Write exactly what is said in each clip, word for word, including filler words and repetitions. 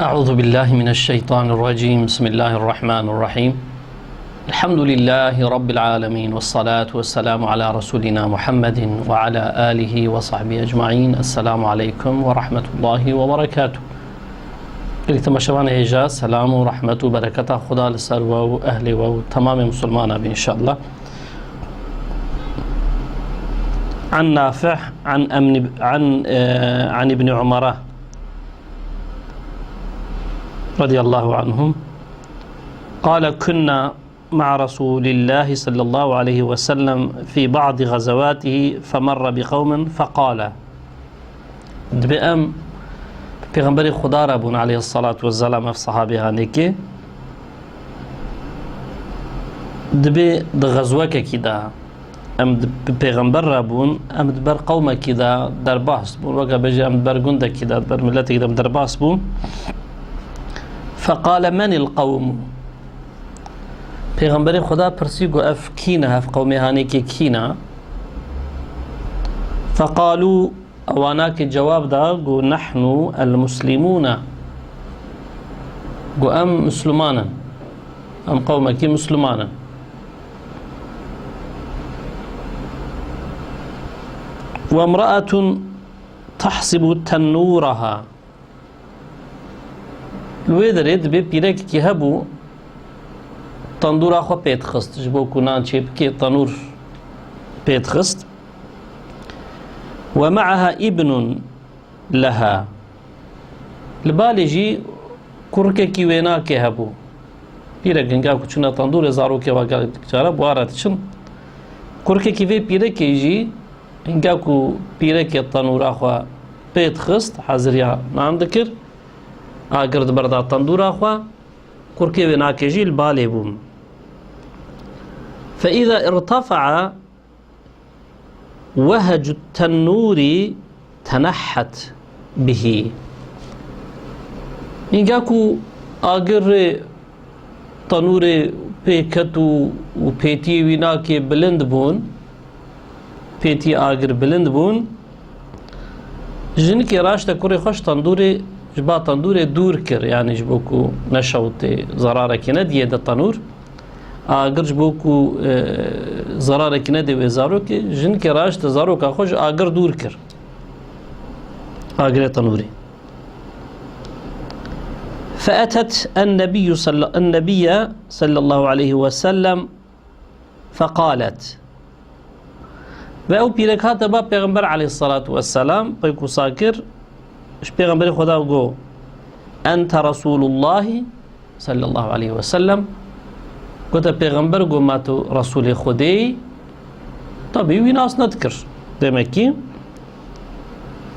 أعوذ بالله من الشيطان الرجيم. بسم الله الرحمن الرحيم. الحمد لله رب العالمين، والصلاة والسلام على رسولنا محمد وعلى آله وصحبه أجمعين. السلام عليكم ورحمة الله وبركاته. Gelî temaşevanê hêja, selam û rehmet û bereketa Xuda li ser we û ehlê we û temamê misilmana be înşallah. عن نافع عن أمن عن، آه، عن ابن عمر رضي الله عنهم قال: كنا مع رسول الله صلى الله عليه وسلم في بعض غزواته فمر بقوم فقال. Dibê em bi Pêxemberê Xuda re bûn, aleyhissalatu vesselam, ev sahabê hanêkê. Dibê di xezwekekî de em di, bi Pêxember re bûn, em di ber qewmekî de derbas bûn. Weke bêje em di ber gundekî de, di ber miletekî de em derbas bûn. فقال: من القوم؟ Pêxemberê Xuda pirsî, got, ev kî ne, ev qewmê hanêkê kî ne? فقالوا، ewanakê cewab da, got, نحن المسلمون. Got, em Misliman in. Em qewmekî Misliman in. وامرأة تحصب تنورها. Li wê derê dibê pîrekekî hebû, tendûra xwe pê dixist, ji bo ku nan çê bikê, tenûr pê dixist. ومعها ابن لها. Li balê jî kurikekî wênakê hebû. Pîrek hinga ku çûne tendûrê, zarokê we gelek cara bi wan re diçin. Kurikekî vê pîrekê jî hinga ku pîrekê tenûra xwe pê dixist, heziriya nan dikir, agir diberda tendûra xwe, kurikê wênakê jî li balê bû. فإذا ارتفع وهج التنور تنحت به. Hinga ku agirê tenûrê pê ket û, û pêtiyê wînakê bilind bûn, pêtiyê agir bilind bûn, jinikê raşte kurê xwe ji tendûrê, ji ba tendûrê dûr kir, yanî ji bo ku neşewitê, zerarekê nediyê di tenûr. Agir ji bo ku, e, zerarekî nedê wê zarokê, jinikê raşte zaroka xwe ji agir dûr kir. Agirê tenûrê. فأتت النبي صلى، النبي صلى الله عليه وسلم فقالت. Ve ew pîrek hate ba Pêxember aleyhissalatu vesselam, peykusa kir, ji Pêxemberê Xweda got, أنت رسول الله صلى الله عليه وسلم. Gote Pêxember, got, ma tu Resûlê Xwedê yî? Tabî wî nas nedikir. Demek ki,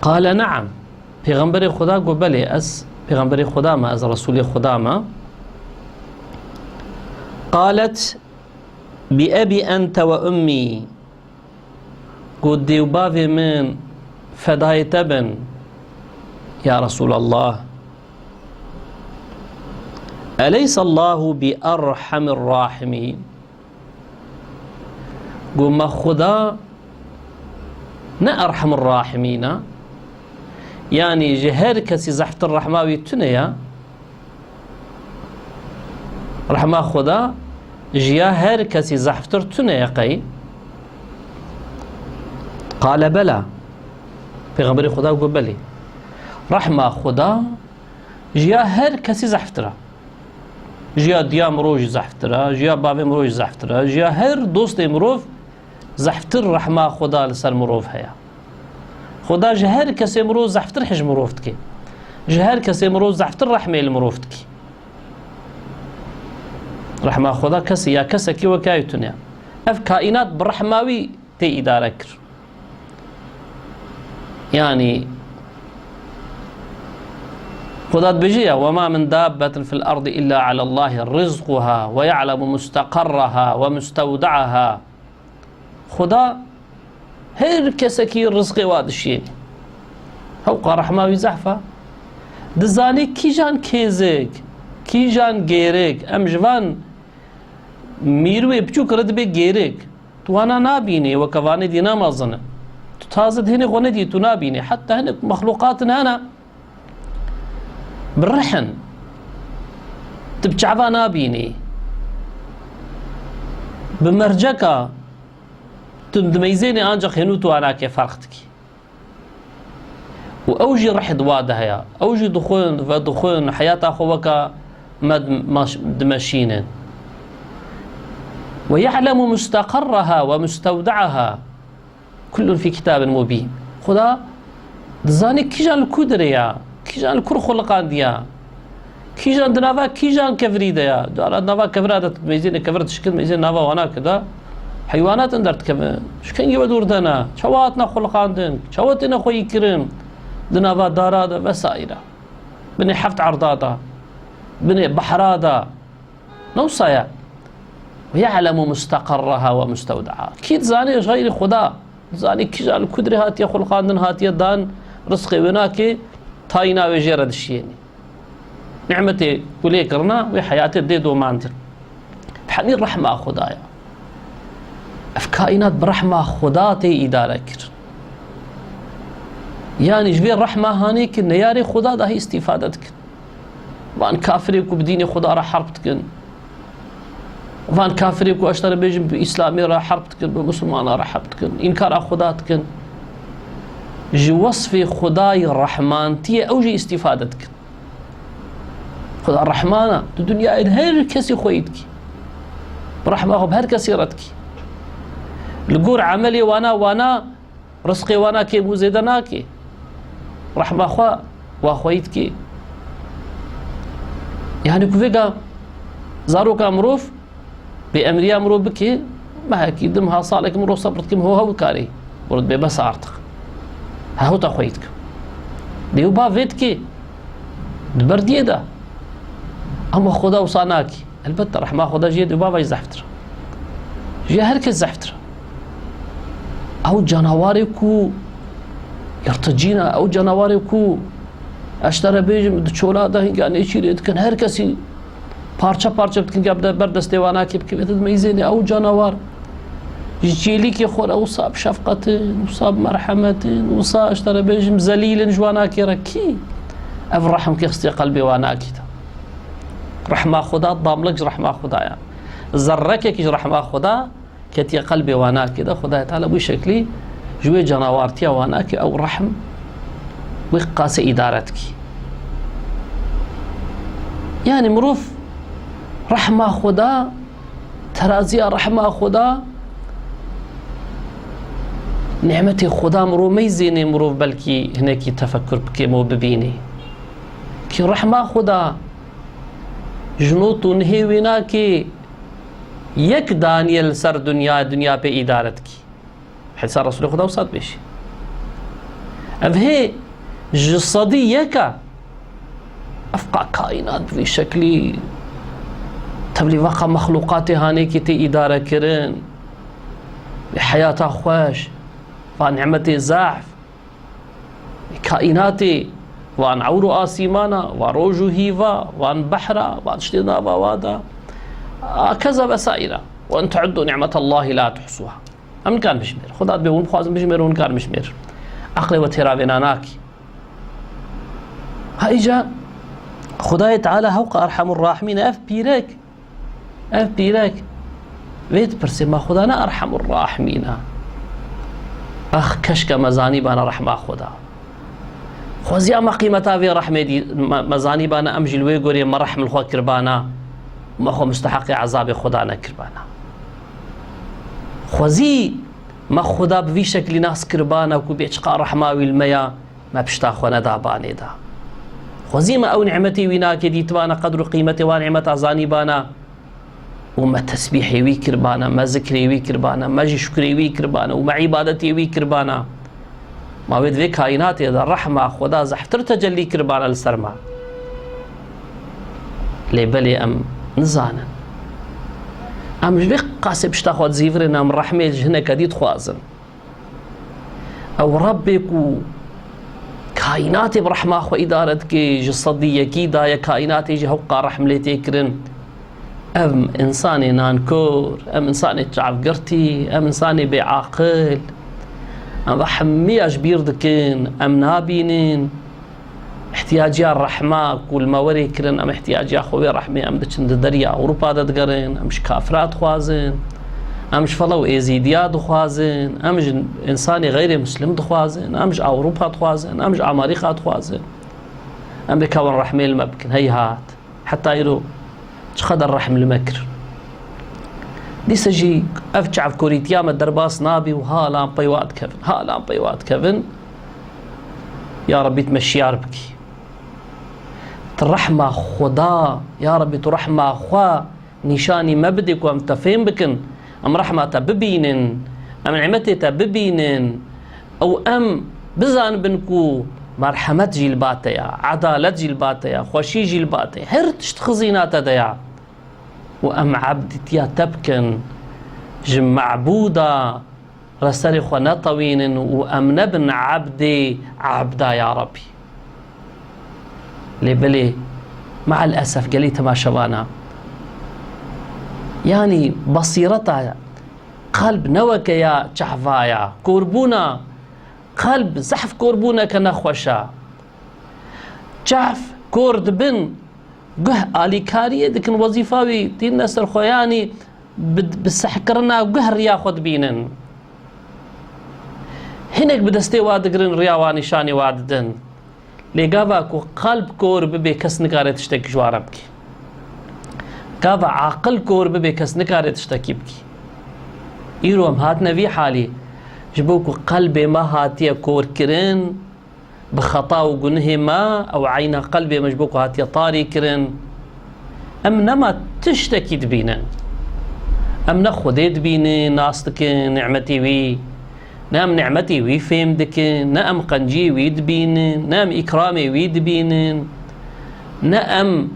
قال نعم. Pêxemberê Xweda got, belê, ez Pêxemberê Xweda me, ez Resûlê Xweda me. قالت بأبي أنت وأمي. Got, dê û bavê min fedayê te bin, ya Resûlallah. أليس الله بأرحم الراحمين؟ Got, me Xuda ne Erhemur Rahimîn e? Yanî ji her kesî zehftir rehma wî tune ye? Rehma Xuda ji ya her kesî zehftir tune ye qey? قال بلى. Pêxemberê Xuda got, belê. Rehma Xuda ji ya her kesî zehftir e. Ji ya diya mirov jî zehftir e, ji ya bavê mirov jî zehftir e, ji ya her dostê mirov zehftir rehma Xuda li ser mirov heye. Xuda ji her kesê mirov zehftir hej mirov dike. Ji her kesê mirov zehftir rehmê li mirov dike. Rehma Xuda kesê ya kesekî weke ew tune. Ev kaînat bi rehma wî tê îdare kir. Yanî Xuda dibêje ya, وما من دابة في الأرض إلا على الله رزقها ويعلم مستقرها ومستودعها. Xuda her kesekî rizqê wa dişiyê. Hewqa rehma wî zehf e. Dizanî kîjan kêzik, kîjan gêrik, em ji van mîrûyê piçûk re dibê gêrik. Tu wana nabînî, weke vanê dî namezin e. Tu taze dihênê xwe nedî, tu nabînî. Heta hinek mexlûqatin hene. Bi rih in. Tu bi çava nabînî. Bi merceka tu dimeyzênê, ancaq hênû tu anakê ferq dikî. Û ew jî rih di wa de heye. Ew jî dixwin, vedixwin, heyata xwe weka me dim-, maş-, dimeşînin. Ve ya'lemu musteqerreha ve mustewde'aha. Kullun fî kitabin mubîn. Xuda dizanî kîjan li ku dirê ya, kîjan li kur xuliqandiya, kîjan di nava kîjan kevirî de ya. Dara di nava kevira de meyzêne kevir dişkin, meyzêne nava wana kir de. Heywanat in derdikevin. Ji kengî we dûr de ne. Çawa hatine xuliqandin, çawa têne xweyî kirin. Di nava dara de vesaîre. Binê heft erda de. Binê behra de. Ne wisa ye. Ve ya'lemu musteqerreha ve mustewde'aha. Kî dizanê xeyrî Xuda? Dizanê kîja li ku dirê hatiye xulqandin, hatiye dan, rizqê wê nake, tayîna wê jê re dişiyênî. Nîmetê ku lê kirina, wê heyatê dê domandin. Bi hemî rehma Xuda ye. Ev kaînat bi rehma Xuda tê îdare kirin. Yanî ji vê rehma hanê ki neyarê Xuda dahî îstîfade dikin. Van kafirê ku bi dînê Xuda re herb dikin. Van kafirê ku ez te re bêjim bi Îslamê re herb dikin, bi Musulmana re herb dikin, înkara Xuda dikin. Ji wesfê Xudayê rehmantiyê ew jî îstîfade dikin. Xuda rehman e, di dinyayê de her kesî xweyî dikî. Bi rehma xwe bi her kesî re dikî. Li gor emelê wana, wana rizqê wana kêm û zêde nake. Rehma xwe wa xweyî dikê. Yanî ku vêga zaroka mirov, bê emriya mirov bikê, mehekî, du meha, salekî mirov sebr dikim, ho hew bikarê. Mirov dibê bes artık. He, hota xweyî dikim. Dê û bav vê dikê. Di berdiyê de. Ama Xuda wisa nakî. Elbette rehma Xuda ji yê dê û bava jî zehftir. Ji yê her kes zehftir. Ew canawarê ku yırtıcî ne, ew canawarê ku ez te re bêjim, di çola de hinga nêçîrê dikin, her kesî parçe parçe dikin, hinga bide ber destê wana kê bikevête di meyzênê, ew canawar ji çêlîkê xwe re wisa bi şefqet in, wisa bi merhemet in, wisa ez te re bêjim zelîl in ji wana kê re kî? Ev rehm kê xistiye qelbê wana kê de. Rehma Xuda, damlek ji rehma Xuda ya. Zerrekek ji rehma Xuda ketiye qelbê wana kê de. Xudayê Teala bi wî şeklî ji wê canawartiya wana kê ew rehm wê qasê îdare dikî. Yanî mirov rehma Xuda, teraziya rehma Xuda, nîmetê Xuda mirov meyzênê mirov belkî hinekî tefekur bikê, mirov bibînê. Kî rehma Xuda ji not û nihê wê nakê yek daniye li ser dinya, dinya pê îdare dikî. Hesa Resulê Xuda wisa dibêjî. Ev hê ji sedî yek e. Ev qa kaînat bi vî şeklî tevlî veqa mexlûqatê hanê kê tê îdare kirin. Vê heyata xweş, va nîmetê zehf, kaînatê, van ewr û asîmana, va roj û hîva, van behra, van tiştê nava wa da. A keza vesaîra. Ve in teuddu ni'metallahî la tuhsuha. Em nikarin bijmêrin. Xuda dibê hûn bixwazin bijmêrin, hûn nikarin bijmêrin. Eqlê we têra vêna nakî. Ha îca Xudayê Teala hewqa Erhemur Rahimîn e, ev pîrek, ev pîrek vê dipirsê, ma Xuda ne Erhemur Rahimîn e? Ax, keşke me zanîbana rehma Xuda. Xweziya me qîmeta vê rehmê dî-, me, me zanîbana, em jî li wê gorê me rehm li xwe kiribana, me xwe musteheqê ezabê Xuda nekiribana. Xwezî me Xuda bi vî şeklî nas kiribana ku bê çiqa rehma wî li me ya, me pişta xwe neda banê da. Xwezî me ew nîmetê wî nakê dîtibana, qedr û qîmetê wan nîmeta zanîbana û me tesbîhê wî kiribana, me zikrê wî kiribana, me jî şukrê wî kiribana û me îbadetê wî kiribana. Ma wê di vê kaînatê de rehma Xuda zehftir tecellî kiribana li ser me. Lê belê em nizanin. Em ji vê qasê pişta xwe dizîvirin, em rehmê ji hineke dî dixwazin. Ew Rebbê ku kaînatê bi rehma xwe îdare dike, ji sedî yekî daye kaînatê jî hewqa rehm lê tê kirin. Em însanê nankor, em însanê çavgirtî, em însanê bêaqil, em ve hemiya ji bîr dikin, em nabînin. Îhtiyaciya rehma ku li me werê kirin, em îhtiyaciya xwe wê rehmê, em diçin di derya Ewropa de digerin, em ji kafira dixwazin, em ji fela û êzîdiya dixwazin, em ji însanê xeyrê muslim dixwazin, em ji Ewropa dixwazin, em ji Amerîka dixwazin. Em bê ka wan rehmê li me bikin. Heyhat. Heta îro çiqeder rehm li me kir. Dîsa jî ev çavkorîtiya me derbas nabî û halan pey wa dikevin. Halan pey wa dikevin. Ya Rebbî, tu me şiyar bikî. Tu rehma Xuda, ya Rebbî, tu rehma xwe nîşanî me bidî ku em te fêm bikin, em rehma te bibînin, em nimetê te bibînin û em bizanibin ku merhemet jî li ba te ya, edalet jî li ba te ya, xweşî jî li ba te ya, her tişt xizîna te de ya. Û em ebdîtiya te bikin, ji mebûda re serê xwe netewînin û em nebin ebdê ebda, ya Rebbî. Lê belê, me'el esef, gelî temaşevana, yanî, besîreta qelb ne weke ya çehva ya. Korbûna qelb zehf korbûneke nexweş e. Çehf kor dibin, guh alîkariyê dikin, wezîfa wî tînine ser xwe, yanî bi, bi sehkirina guh riya xwe dibînin. Hinek bi destê wa digirin, riya wa nîşanî wa didin. Lê gava ku qelb kor bibe, kes nikare tiştekî ji wa re bike. Gava aqil kor bibe, kes nikare tiştekî bike. Îro em hatine vî halî, ji bo ku qelbê me hatiye korkirin, bi xeta û gunihê me, ew eyna qelbê me ji bo ku hatiye tarî kirin, em nema tiştekî dibînin. Em ne Xwedê dibînin, nas dikin, nimetê wî, ne em nimetê wî fêm dikin, ne em qenciyê wî dibînin, ne em îkramê wî dibînin, ne em,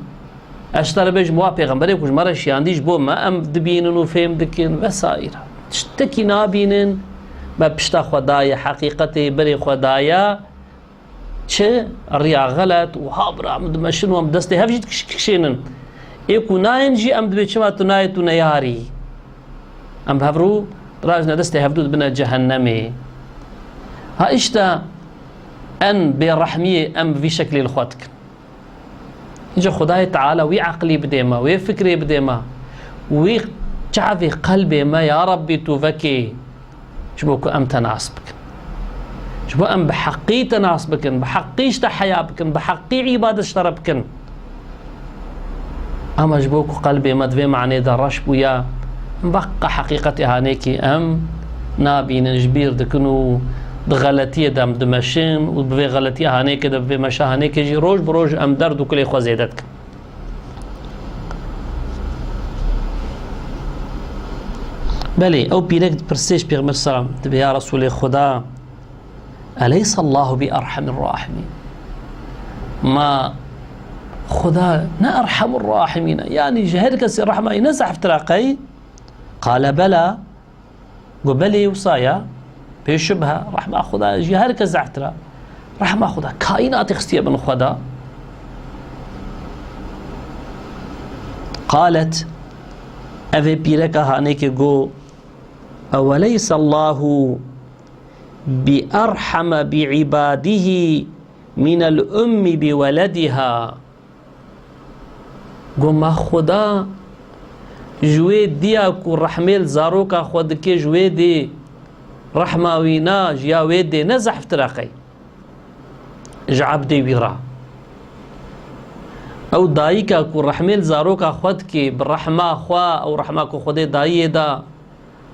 ez ji te re bêjim, wa pêxemberê ku ji me re şiyandî ji bo me em dibînin û fêm dikin vesaîre. Tiştekî nabînin, me pişta xwe daye heqîqetê, berê xwe daye çi riya xelet û ha bira em dimeşin û em destê hev jî dikiş-, dikişênin. Ê ku nayên jî em dibê çima tu nayê, tu neyarî. Em bi hev rû dirajine, destê hevdû dibine cehennemê. Ha îşte en bêrehmiyê em bi vî şeklî li xwe dikin. Îca Xwedayê Teala wî eqlî bidê me, wê fikrê bidê me, wî çavê qelbê me, ya Rebbî, tu vekê. Ji bo ku em te nas bikin. Ji bo em bi heqî te nas bikin, bi heqî ji te heya bikin, bi heqî îbadet ji te re bikin. Ama ji bo ku qelbê me di vê manê de reş bûya, em beqa heqîqetê hanêkê em nabînin, ji bîr dikin û di xeletiyê de em dimeşin û bi vê xeletiyê hanêkê de, bi vê meşa hanêkê jî roj bi roj em derd û kulê xwe zêde dikin. Belê, ew pîrek dipirsê ji Pêxember selam, dibê, ya Resûlê Xuda, eleyse Allahu bi erhamir rahimîn? Ma Xuda ne erhamur rahimîn e? Yanî ji her kesê rehma wî ne zehftir e qey? Qale bela. Got, belê, wisa ye. Bê şubhe, rehma Xuda ji her kes zehftir e. Rehma Xuda kaînatê xistiye bin xwe da. Qalet, evê pîreka hanêkê got, eweleyse Allahu bi erhama bi îbadihî minel ummi bi welediha. Got, ma Xuda ji wê diya ku rehmê li zaroka xwe dike, ji wê dê rehma wî na, ji ya wê dê ne zehftir e qey ji ebdê wî re? Ew dayika ku rehmê li zaroka xwe dike, bi rehma xwe, ew rehma ku Xwedê dayiyê da,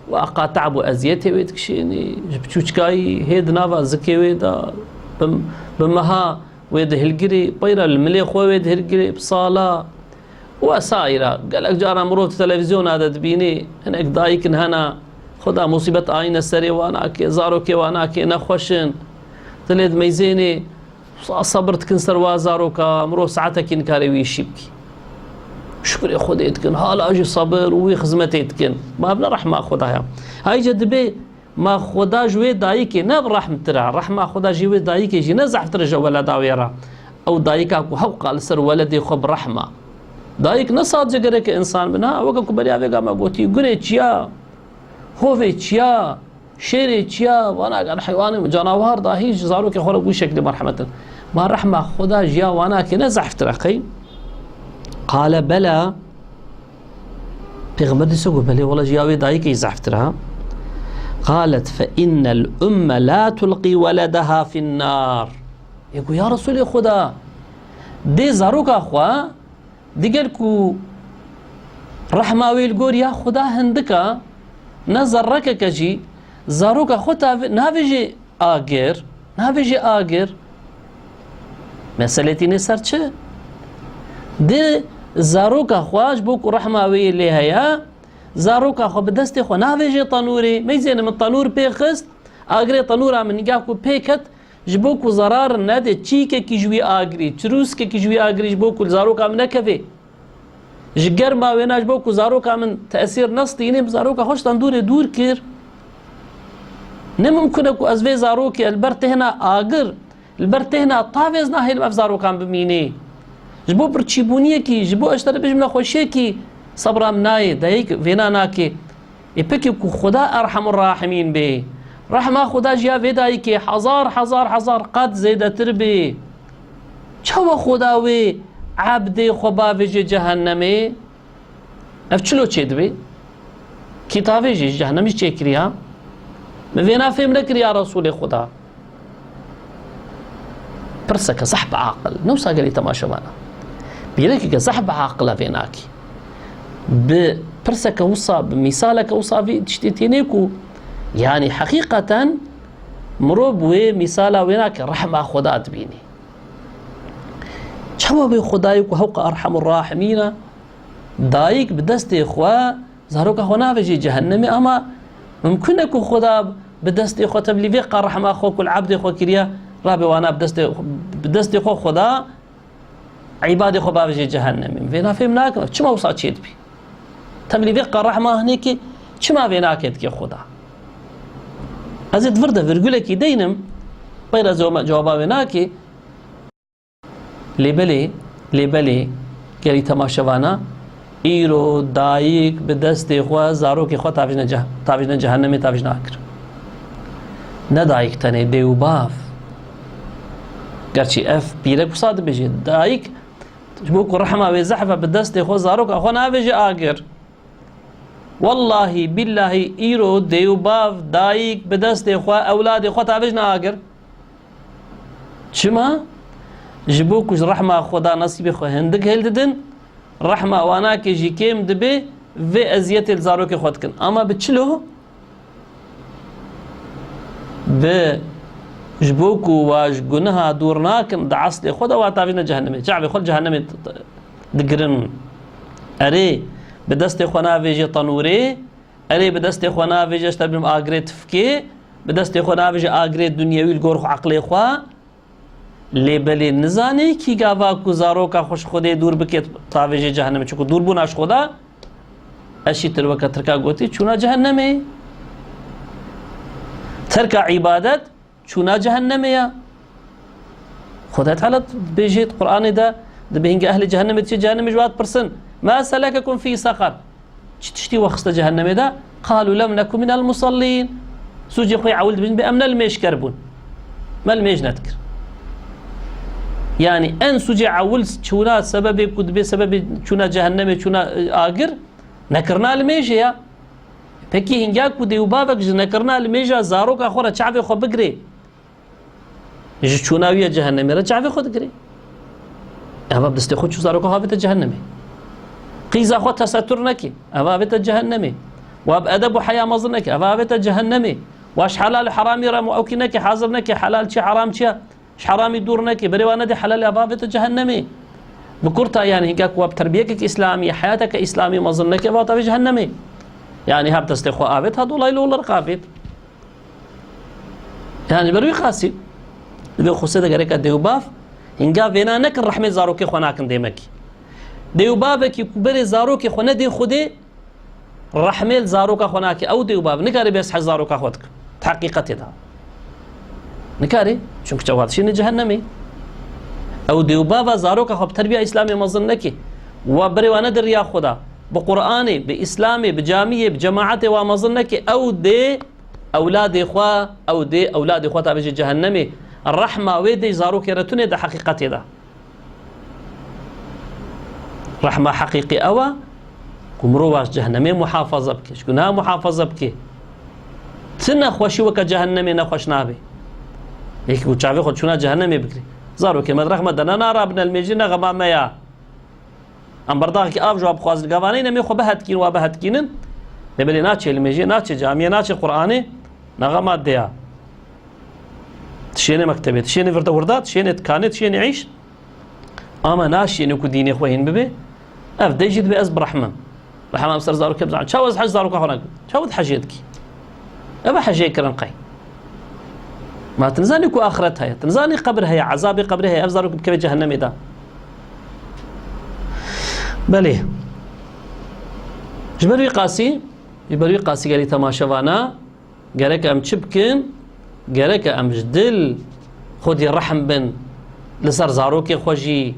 Wa qata bû eziyetê wê dikişênî, ji biçûçikayî hê di nava zikê wê de, bi, bi meha wê dihilgirê, peyra li milê xwe wê dihilgirê, bi sala. Wesaîra, gelek caran mirov di televîzyona de dibînî, hinek dayik in hene, Xuda musîbet ayîne serê wan ake, zarokê wan ake nexweş in, dilê dimeyzênê, Sa-, sebir dikin ser wa zaroka, mirov saetekî nikare wî îşî bikî. Şukurê Xwedê dikin, hala jî sebir û wî xizmetê dikin. Ma ev ne rehma Xwedaya? Ayrıca dibê ma Xweda ji wê dayikê ne bi rehmtir e, rehma Xweda ji wê dayikê jî ne zehftir e ji weleda wê re. Ew dayika ku hewqa li ser weledê xwe bi rehma. Dayik ne sadece gereke insan bin, ha, weke ku beriya vêga me gotî, gurê çiya, hovê çiya, Şêrê çiya, vana kan heywanê min, canawar dahî ji zarokê xwe re bi wî şeklê merhemet in. Ma rehma Xweda ji ya wana ke ne zehftir e qey? Qale bela. Pêxember dîsa got, belê, wela ji ya wê dayikê zehftir e. Qalet, fe innel umme la tulqî weledeha fin nar. Yê got, ya Resûlê Xweda, dê zaroka xwe, digel ku rehma wê li gor ya Xweda hindik e, ne zerrekeke jî, zaroka xwe tavê-, navêjê agir, navêjê agir. Meselê tînê ser çi? Dê zaroka xwe, ji bo ku rehma wê yê lê heye, zaroka xwe bi destê xwe navêjê tenûrê. Meyzêne min tenûr pê xist, agirê tenûra min nîgah ku pê ket, ji bo ku zerar nede çîkekî ji wî agirî, çirûskekî ji wî agirî, ji bo ku li zaroka min nekeve. Ji germa wêna, ji bo ku zaroka min tesîr nestînê, bi zaroka xwe ji tendûrê dûr kir. Ne mimkun e ku ez vê zarokê li ber têhna agir, li ber têhna tavêz nahêlim ev zarokan bimînê. Ji bo birçîbûniyekî, ji bo ez ji te re bêjim nexweşiyekî sebra min nayê, dayik vêna nake. Ê pekî ku Xuda Erhemur Rahimîn bê, rehma Xuda ji ya vê dayikê hezar, hezar, hezar qat zêdetir bê. Çawa Xuda wê ebdê xwe bavêje cehennemê? Ev çilo çêdibe? Kî tavêjî ji cehennemî çêkiriya? Min vêna fêm nekiriya Resûlê Xuda. Pirseke zehf bi aqil. Ne wisa gelî temaşevana. Pîrekeke zehf bi aqil e vê nakî. Bi pirseke wisa, bi mîsaleke wisa vî tiştî tênê ku, yanî heqîqeten mirov bi wê mîsala wê nakî rehma Xuda dibînî. Çawa wê Xudayê ku hewqa Erhemur Rahimîn e, dayik bi destê xwe zaroka xwe navêjî cehennemê, ama mimkun e ku Xuda bi destê xwe tevlî vê qar rehma xwe ku li ebdê xwe kiriye, rabe wana bi destê, bi destê xwe Xuda îbadê xwe bavêjê cehennemê. Vêna fêm nakim, çima wisa çêdibî? Tevlî vê qar rehma hinekê çima vê nake dike Xuda? Ez ê di vir de virgulekî deynim, peyra cewaba wê nake. Lê belê, lê belê, gelî temaşevana, îro dayik bi destê xwe zarokê xwe tavîjne ceh-, tavîjne cehennemê, tavîjne agir. Ne dayik tenê, dê û bav. Gerçî ev pîrek wisa dibêje, dayik ji bo ku rehma wê zehf e, bi destê xwe zaroka xwe navêje agir. Wellahî, billahî, îro dê û bav, dayik bi destê xwe ewladê xwe tavêjne agir. Çima? Ji bo ku ji rehma Xweda nesîbê xwe hindik hildidin, rehma wanakê jî kêm dibe, vê eziyetê li zarokê xwe dikin. Ama bi çilo? Bi, ji bo ku wa ji guneha dûr nakin, di eslê xwe de wa tavîne cehennemê. Çavê xwe li cehennemê t-, t-, digirin. Erê, bi destê xwe navêje tenûrê, erê, bi destê xwe navêje, ji te bim agirê tifkê, bi destê xwe navêje agirê dunyewî li gor xwe, eqlê xwe. Lê belê nizanê kî gava ku zaroka xwe ji Xwedê dûr bike, tavêje cehennemê. Çunku dûrbûna ji Xweda, eşîtir weke Tirka gotî, çûna cehennemê. Terka îbadet, çûna cehennemê ya. Xwedê Teala dibêje di Qur'anê de, dibê hingê ehlê cehennemê diçe cehennemê ji wan dipirsin, "Ma selekekum fî seqer?" Çi tiştî we xiste cehennemê de? "Qalû lem neku minel musallîn." Sûcê xwe yê ewil dibêjin, "Bê em ne limêjker bûn. Me limêj nedikir." Yanî en sûcê ewil çûna sebebê ku dibê sebebê çûna cehennemê, çûna, e, agir, nekirina limêjê ya. Pekî hingê ku dê û bavek ji nekirina limêja zaroka xwe re çavê xwe bigirê, ji çûna wî ya cehennemê re çavê xwe digirê. Eva bi destê xwe çû zaroka xwe avête cehennemê. Qîza xwe tesetur neke, eva avête cehennemê. Wa bi edeb û heya mezin neke, eva avête cehennemê. Wa ji helal û heramî re muewkî neke, hazir neke, helal çi, heram çi ye? Ji heramî dûr neke, berê wa nede helalê, eva avête cehennemê. Bi kurta, yanî, hingek wa bi terbiyekek îslamî, heyateke îslamî mezin neke, eva tavê cehennemê. Yanî, ha bi destê xwe avêt, ha dolaylı olarak avêt. Yanî, ber wî qasî, di vê xusê de gereka dê û bav, hinga vêna nekin, rehmê zarokê xwe nakin dêmekî. Dê û bavekî ku berê zarokê xwe nedê Xwedê, rehmê li zaroka xwe nake. Ew dê û bav nikare bê ez hez zaroka xwe dikim. Di heqîqetê de. Nikare, çunku çawa dişîne cehennemê. Ew dê û bava zaroka xwe bi terbiya îslamê mezin neke. Wa berê wa nede riya Xweda. Bi Qur'anê, bi îslamê, bi camiyê, bi cemaetê wa mezin neke. Ew dê ewladê xwe, ew dê ewladê xwe tavêje cehennemê. Rehma wê dê zarokê re tune di heqîqetê de. Rehma heqîqî ew e ku mirov ji cehennemê muhafaza bike, ji gunaha muhafaza bike. Ti nexweşî weke cehennemê nexweş nabe. Yekî ku çavê xwe çûna cehennemê bikirî. Zarokê me di rehma de ne, ne rabine li mêjê, ne xema me ya. Em berdaqekî av ji wa bixwazin, gavaneyne em ê xwe bihetkîn, wa bihetkînin. Lê belê naçê li mêjê, naçê camiyê, naçê Qur'anê, ne xema dê ya. Tişêne mektebê, tişêne virde wirda, tişêne dikanê, tişêne îş. Ama naşêne ku dînê xwe hîn bibe. Ev dê jî dibe ez birehmim. Rehma em ser zarokê bizan. Çawa ez hej zaroka xwe nakim? Çawa di hejê dikî? Ev hejê kirin qey. Ma tu nizanî ku axiret heye? Tu nizanî qebir heye, ezabê qebirê heye, ev zarok bikeve cehennemê de? Belê. Ji ber wî qasî, ji ber wî qasî gelî temaşevana, gerek em çi bikin? Gerek em ji dil xwedî rehm bin. Li ser zarokê xwe jî,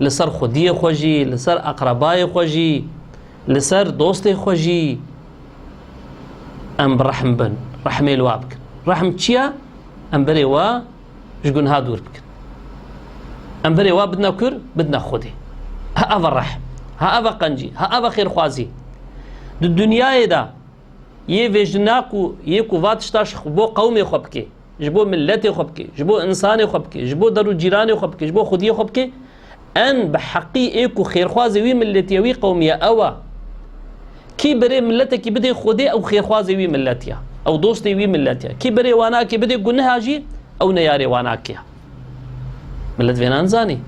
li ser xwediyê xwe jî, li ser eqrebayê xwe jî, li ser dostê xwe jî em bi rehm bin. Rehmê li wa bikin. Rehm çi ye? Em berê wa ji gunha dûr bikin. Em berê wa bidine kur? Bidine Xwedê. Ha ev e rehm. Ha ev e qencî. Ha ev e xêrxwazî. Di dinyayê de yê vêjina ku, yê ku va tişta ji bo qewmê xwe bike, ji bo miletê xwe bike, ji bo insanê xwe bike, ji bo der û cîranê xwe bike, ji bo xwediyê xwe bike, en bi heqî ê ku xêrxwazê wî miletiye, wî qewmiye ew e. Kî berê miletekî bidê Xwedê, ew xêrxwazê wî miletiye. Ew dostê wî miletiye. Kî berê wanakê bidê guneha jî, ew neyarê wanakê ye. Milet vêna nizanî.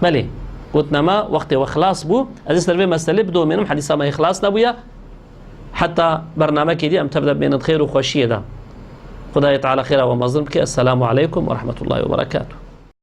Belê, gotinema wextê we xilas bû. Ez ê ser vê meselê bidomînim, hedîsa me yê xilas nebûye. Heta bernamekê dî em tev de bimînin xêr û xweşiyê de. Xwedayê Teala xêra we mezin bike. Esselamu aleykum ve rahmetullahi ve berekatuh.